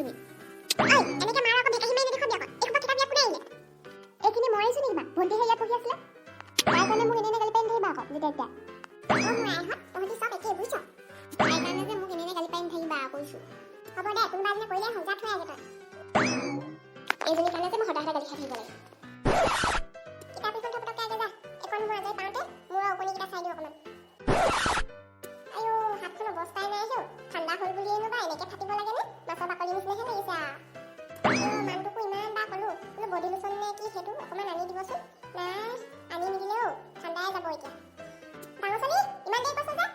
তুমি। ঐ, এনেকে মাৰ আকৌ ভেকাহি মাৰি নেদেখাবি আকৌ। এইসোপা কিতাপ ইয়াত কোনে আহিলে? এইখিনি মই আহিছো নেকি বা? ভণ্টিহে ইয়াত পঢ়ি আছিলে। তাইৰ কাৰণে মোক এনেই গালি পাৰি নাথাকিবা আকৌ যেতিয়া তেতিয়া। অ মোৰ আইহঁত, তহঁতি চব একেই, বুজিছ? তাইৰ কাৰণে যে মোক এনেই গালি পাৰি নাথাকিবা কৈছো। হ'ব দে, কোনোবা এজনে কৰিলেই হ'ল, যা, থৈ আগে তই। এইজনীৰ কাৰণে যে মই সদায় সদায় গালি খাই থাকিব লাগে। কিতাপ এখন থ পটককে, আগে যা। এইখন মই আজৰি পাওঁতে মূৰৰ ওকণিকেইটা চাই দিওঁ অকণমান। আইঅ, হাতখন অৱস্থাই নাই হেও। ঠাণ্ডা হ'ল বুলিয়েনো বা এনেকে ফাটিব লাগেনে? মাছৰ বাকলি নিচিনাহে লাগিছে আও। আইঅ, মানুহটোকো ইমান বাৰ ক'লো বোলো, বডি লোচন নে কি সেইটো অকণমান আনি দিবচোন। নাই, আনি নিদিলেও ঠাণ্ডাই যাব এতিয়া। ডাঙৰ ছোৱালী, ইমান দেৰি কৈছ যে?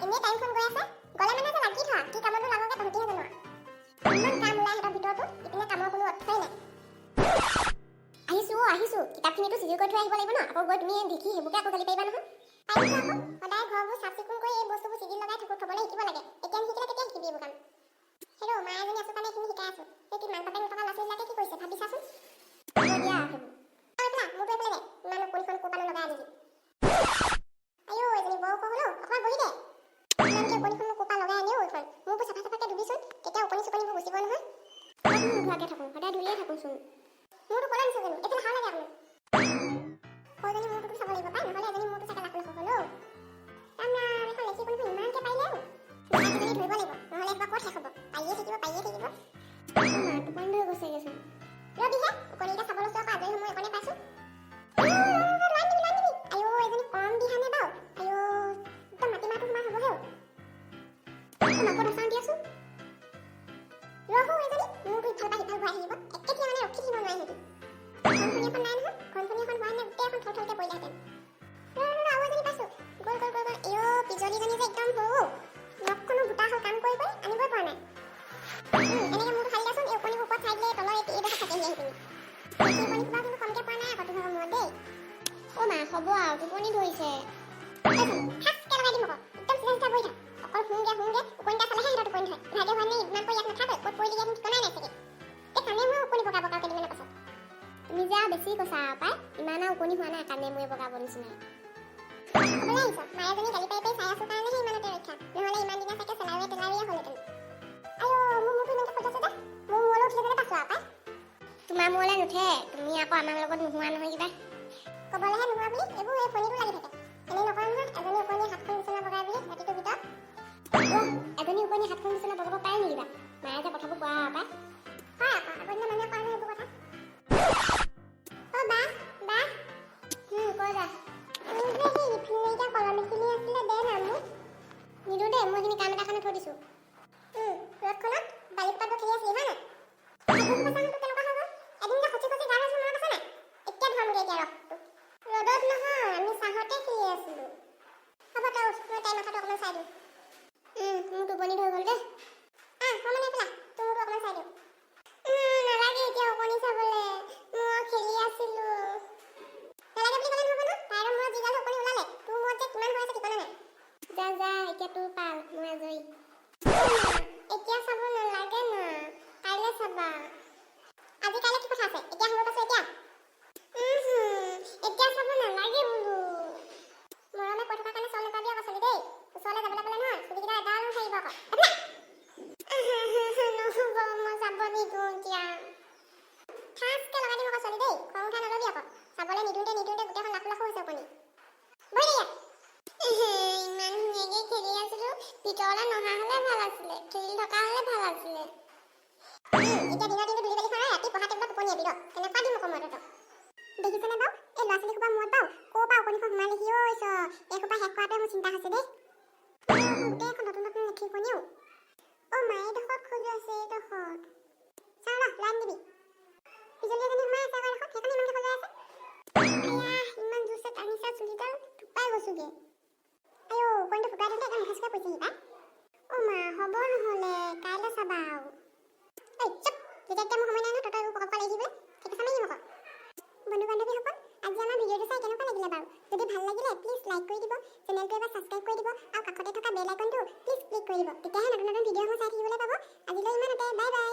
এনেই টাইমখন গৈ আছে। গ'লে মানে যে লাগি ধৰা, কি কামতো লাগকে তহঁতিহে জানো। ইমান কাম ওলাই সিহঁতৰ ভিতৰতো, ইপিনে কামৰ কোনো অৰ্থই নাই। আহিছো অ, আহিছো। কিতাপখিনিতো চিজিল কৰি থৈ আহিব লাগিব ন। আকৌ গৈ তুমি দেখি সেইবোৰকে আকৌ গালি পাৰিবা নহয়। পাৰিছো আকৌ। সদায় ঘৰবোৰ চাফ চিকুণ কৰি এই বস্তুবোৰ চিজিল লগাই থাকো, থ'বলৈ শিকিব লাগে। এতিয়া নিশিকিলে কেতিয়া শিকিবি এইবোৰ কাম? হেৰ', মা এজনী আছো কাৰণে এইখিনি শিকাই আছো। সেই কি মাক বাপেক নথকা ল'ৰা ছোৱালীবিলাকে কি কৰিছে ভাবি চাচোন। হ'ব দিয়া সেইবোৰ। অ, এইফালে আহ, মোৰটো এইফালে দে। ইমান ওকণিখন ক'ৰ পানো লগাই আনিলি? আইঅ, এজনী বৰ ওখ হ'ল অ, অকণমান বহি দে। ইমানকে ওকণিখননো ক'ৰ পৰা লগাই আনিও এইখন? মূৰবোৰ চাফা চাফাকে ধুবিচোন, তেতিয়া ওকণি চুকনিবোৰ গুচিব নহয়। ক'তনো নোধোৱাকে থাকোঁ? সদায় ধুইয়ে থাকোঁচোন। মূৰটো ক'লৈ নিছ জানো? এইফালে হাও লাগে অকণমান। সৰুজনী মূৰটোতো চাব লাগিব পাই, নহ'লে এজনী মূৰটো চাগে লাখ লাখ হ'ল অ'। ৰাম ৰাম, এইখন লেখি কোনখন ইমানকে পাৰিলে অ'। দুজনী ধৰিব লাগিব, নহ'লে এসোপা ক'ত শেষ হ'ব? পাৰিয়ে থাকিব, পাৰিয়ে থাকিব। মা, টোপনি ধৰি গৈছেগেচোন। ৰবিহে, ওকণিকেইটা চাব লৈছো আকৌ, আজৰি সময় অকণে পাইছো। আইঅ, এজনী কম দিহানে বাৰু? আইঅ, একদম মাটিমাহটো সমান হ'ব হেও। মাকত আচাওঁ দিয়াচোন। ৰহো, এজনী মূৰটো ইফাল পৰা সিফাল ঘূৰাই থাকিব। একেথিয়া মানে ৰখি থাকিব নোৱাৰে সিহঁতি। ঘনফনী এখন নাই নহয়। ঘনফনী এখন হোৱা হ'লে গোটেই এখন থল থলকে পৰিলেহেঁতেন। ৰ ৰ ৰ, আৰু এজনী পাইছো। গ'ল গ'ল গ'ল গ'ল। এ পিজলীজনী যে একদম সৰু, নখখনো গোটা হ'ল, কাম কৰি কৰি আনিবই পৰা নাই। এনেকে মূৰটো ফালি দিয়াচোন। এই ওকণিবোৰ ওপৰত চাই দিলে তলৰ এইডোখৰ থাকেহি আহি পিনি। এই ওকণি সোপা কিন্তু কমকে পোৱা নাই আকৌ তোৰ মূৰত দেই। অ' মা, হ'ব আৰু, টোপনি ধৰিছে। ঠাচকে লগাই দিম আকৌ। একদম চিধা চিধা বহি থাক। অকল শুংগে শুংগে, ওকণি এটা চালেহে সিহঁতৰ টোপনি ধৰে। ইভাগে হোৱা নাই, ইমান কৰি ইয়াত নাথাকে। ক'ত পৰিলি ইয়াত ঠিকনাই নাই চাগে। এই কাণে মূৰে ওকণি বগাব আৰু কেইদিনমানৰ পাছত। তুমি যে আৰু বেছি কৈছা আৰু পাই। ইমান আৰু ওকণি হোৱা নাই কাণে মূৰে বগাব নিচিনা। ক'বলৈ আহিছ? মা এজনী গালি পাৰি পাৰি চাই আছো কাৰণেহে ইমানতে ৰক্ষা, নহ'লে ইমান দিনা চাগে চেলাউৰিয়ে তেলাউৰিয়ে হ'লহেঁতেন। আইঅ, মোৰ মূৰটো ইমানকে খজুৱাইছে যে, মোৰ মূৰলৈ উঠিলে যেনে পাইছো আৰু পাই। তোমাৰ মূৰলৈ নুঠে। তুমি আকৌ আমাৰ লগত নোহোৱা নহয় কিবা। ক'বলৈহে নোহোৱা বুলি এইবোৰ এই ফণিটো লাগি থাকে। এনেই নকয় নহয়, এজনী ওকণি সাতখন বিচনা বগাই বুলি ৰাতিটোৰ ভিতৰত। অ', এজনী ওকণি সাতখন বিচনা বগাব পাৰে নেকি বা? মায়ে যে কথাবোৰ কোৱা পাই। হয় আকৌ, আগৰ দিনৰ মানুহে কয় নহয় এইবোৰ কথা। অ' বা, বা। কৈ যা। তোৰ যে সেই ৰিফিল নাইকিয়া কলম এখিনি আছিলে, দে না মোক। নিদো দেই, মই এইখিনি কাম এটা কাৰণে থৈ দিছোঁ। ৰ'দখনত বালি সোপাত গৈ খেলি আছিলি, হয় নাই? সেইবোৰ সোপা চাওঁ, তোৰ কেনেকুৱা হৈ গ'ল। এদিন যে খচি খচি গা ধুইছিলো, মনত আছে নাই? এতিয়া ধুৱামগৈ, এতিয়া ৰহ তোক। ৰ'দত নহয়, আমি ছাঁহতে খেলি আছিলো। হ'ব, তই উঠ, মই তাইৰ মাথাটো অকণমান চাই দিওঁ। মোৰ টোপনি ধৰি গ'ল দেই। আহ, মই মানে এইফালে আহ, তোৰ মূৰটো অকণমান চাই দিওঁ। নালাগে এতিয়া ওকণি চাবলে, মই খেলি আছিলো। নালাগে বুলি ক'লে নহ'ব নহয়। তাইৰ মূৰত যিগাল ওকণি ওলালে, তোৰ মূৰত যে কিমান হৈ আছে ঠিকনা নাই। যা যা, এতিয়া তোৰ পাল, মই আজৰি। এতিয়া চাব নালাগে না, কাইলৈ চাবা। আজি কাইলৈ কি কথা আছে? এতিয়া সময় পাইছো এতিয়া। এতিয়া চাব নালাগে বোলো। মৰমে কৈ থকাৰ কাৰণে চল নাপাবি আকৌ চলি দেই। ওচৰলৈ যাবলৈ পালে নহয় চুলিকেইটা এডালো সাৰিব আকৌ। নহ'ব, মই যাব নিদিওঁ এতিয়া। ঠাচকে লগাই দিম আকৌ চলি দেই। খং উঠাই নল'বি আকৌ। চাবলৈ নিদিওঁতে নিদিওঁতে গোটেইখন লাখু লাখু হৈছে ওকণি। বহি দে ইয়াত। ইমান ধুনীয়াকে খেলি আছিলো, ভিতৰলৈ নহা হ'লে ভাল আছিলে, খেলি থকা হ'লে ভাল আছিলে। এতিয়া দিনৰ দিনটো ধূলি বালি খাই ৰাতি পঢ়া টেবুলত টোপনি আহিবি। ৰ, কেনেকুৱা দিম আকৌ মই তহঁতক। দেখিছেনে বাৰু, এই ল'ৰা ছোৱালী সোপা মূৰত বাৰু ক'ৰ পৰা ওকণিখন সোমালেহি? ঐ, এই সোপা শেষ কৰাটোৱে মোৰ চিন্তা হৈছে দেই। গোটেইখন নতুন নতুন লেখি ওকণি। অ' মা, এইডোখৰত খজুৱাইছে, এইডোখৰত। চাওঁ ৰ, লাইন দিবি। বিজুলী এজনী সোমাই আছে আকৌ এইডোখৰত, সেইকাৰণে ইমানকে খজুৱাই আছে। আয়া, ইমান জোৰছে টানিছা, চুলিডাল থোপাই গৈছোগে। আইঅ, ওকণিটো ফুটুৱাই দিওঁতে একদম মুখে চুখে পৰিছেহি পাই। অ' মা, হ'ব নহ'লে কাইলৈ চাবা আৰু। ঐ চুপ, যেতিয়া তেতিয়া মোৰ সময় নাই নহয় তহঁতৰ এইবোৰ পকা পকা লাগি থাকিবলৈ। থেকেচা মাৰি দিম আকৌ। বন্ধু বান্ধৱীসকল, আজি আমাৰ ভিডিঅ'টো চাই কেনেকুৱা লাগিলে বাৰু? যদি ভাল লাগিলে প্লিজ লাইক কৰি দিব, চেনেলটো এবাৰ ছাবস্ক্ৰাইব কৰি দিব আৰু কাষতে থকা বেল আইকনটো প্লিজ ক্লিক কৰি দিব। তেতিয়াহে নতুন নতুন ভিডিঅ'সমূহ চাই থাকিবলৈ পাব। আজিলৈ ইমানতে, বাই বাই।